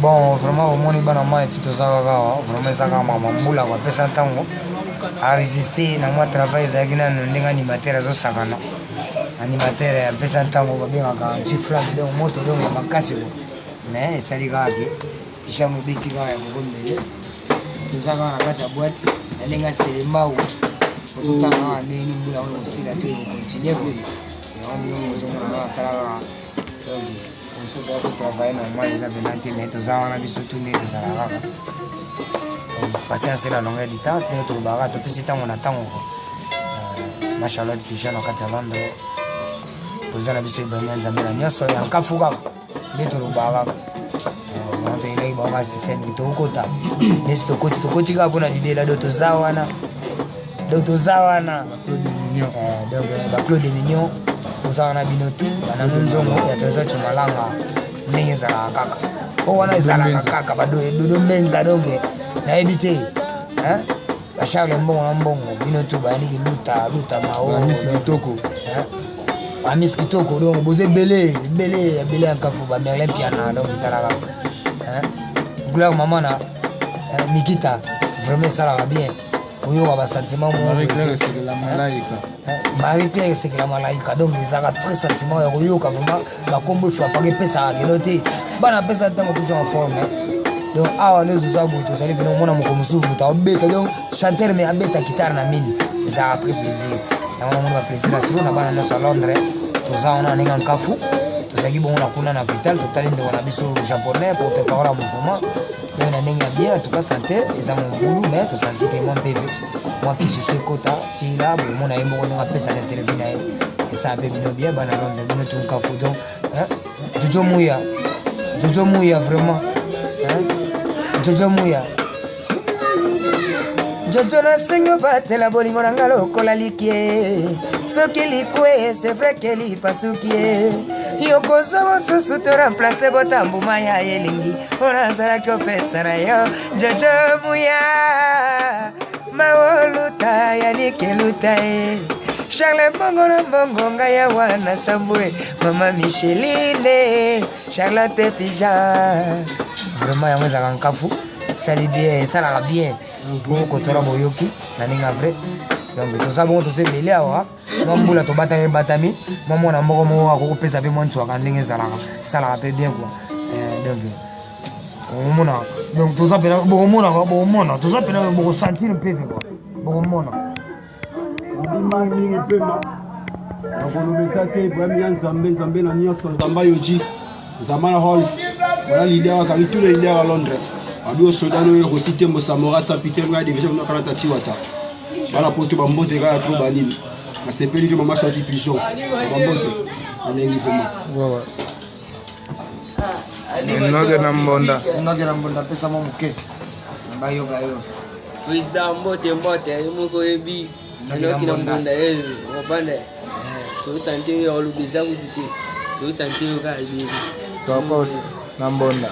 Bon, vraiment omoni bana mai ti toza kaka awa, vraiment eza kaka makambo ya mbula ko apesa ntango aresiste na mwa travail ezalaki nano ndenge animateur azosakana. Animateur apesa ntango babengaka anti-flamme, donc moto donc ya makasi ko, mais esali kaka ke jambo ebeti kaka ya kokombele. Toza kaka na kati ya boîte na ndenge ya Selembao, totala kaka ndenge nini mbula oyo ekosila to ekocontinue ko. Yango bino bozomona kaka, tala kaka, donc biso toza kotravaille normal, eza mpena te, mais toza wana biso tu nde tozala kaka. Patience la longueur du temps, ndenge tolobaka, topesi ntango na ntango. Ma Charlotte Pigeon na kati ya Londres, président na biso Ibrahim ya Nzambe na nyonso ya nkafu kaka nde tolobaka kaka. Yango toyelaki bango basysteme, tokokota nesi, tokoti, tokoti kaka mpona libela. Do toza wana, donc toza wana, donc baclaude mignon, toza wana bino tu banano nzongo ya Trésor Cimalanga, ndenge ezalaka kaka po wana ezalaka kaka badodo mbenza. Donc nayebi te, bacharles mbongo na mbongo, bino tu bayaniki luta luta mao. Bamisi kitoko. Bamisi kitoko, donc boza ebele ebele ebele ya nkafu, bamerlin piana. Donc tala kaka gloire mama na Mikita, vraiment esalaka bien koyoka basentiment. Marie Claire esekela malaika. Marie Claire esekela malaika, donc ezalaka très sentiment ya koyoka vraiment bakombo efrapaka, epesaka keno te bana apesa ntango toujours en forme. Donc awa nde toza boye, tozali pene omona moko mosusu moto aobeta, donc chanteur, mais abeta guitare na mine, ezalaka très plaisir. Yango namoni baplaisir ya trop na bana nyonso ya Londres. Toza wana na ndenge ya nkafu, tozalaki bongo na kuna na hôpital, totali ndeko na biso japonais, porte parole ya mouvement. Donc na ndenge ya bien, en tout cas santé eza mobulu, mais tosanti ke mwa mpeve, mwa kisi so ekota tila bomona ye moko ndenge apesaka interview na ye, esala mpe bino bien, bana Londres, bino tunkafu. Donc Jojo Muya, Jojo Muya, vraiment, hein? Jojo Muya, Jojo, nasengi obatela bolingo na nga lokola likie. Soki likwe, c'est vrai ke lipasuki ye, yokozwa mosusu to remplace botambuma ya elingi mpo nazalaki opesa na yo. Jojo Muya, maoluta yanikeluta ye, Charles mbongo na mbongo, ngai ya wana sambwe, mama Micheline, Charlotte Pija, vraiment yango ezalaka nkafu, esali bien, esalaka bien bongo kotola boyoki na ndenge ya vrai. Donc toza bongo, toza ebele awa, mwa mbula tobatami batami, mwa mwana moko moko akokopesa mpe mwa ntwaka ndenge ezalaka, esalaka mpe bien quoi. Donc okomona, donc toza pena, bokomona, bokomona, toza pena, bokosentir mpeve quoi, bokomona. Mingi pema nakoloba eza te. Ibrahim ya Nzambe, Nzambe na nyonso, Nzambe ayoji, Nzambe na Halls, voilà leader akangi tous les leaders à Londres. Abi osodano oyo Rosi Tembo Samora sans pitié nga division no kana tati wata bana poto bambote kaka trop banini. Nasepeli te mama Shati Pigeon, bambote nalengi vraiment. Noke na mbonda. Noke na mbonda, pesa mwa moke bayoka yo. Président, mbote mbote, yo moko oyebi. Noki na mbonda ye opande, totante yo oloba eza kutu te, totante yo kaka ebeli. Tokos na mbonda.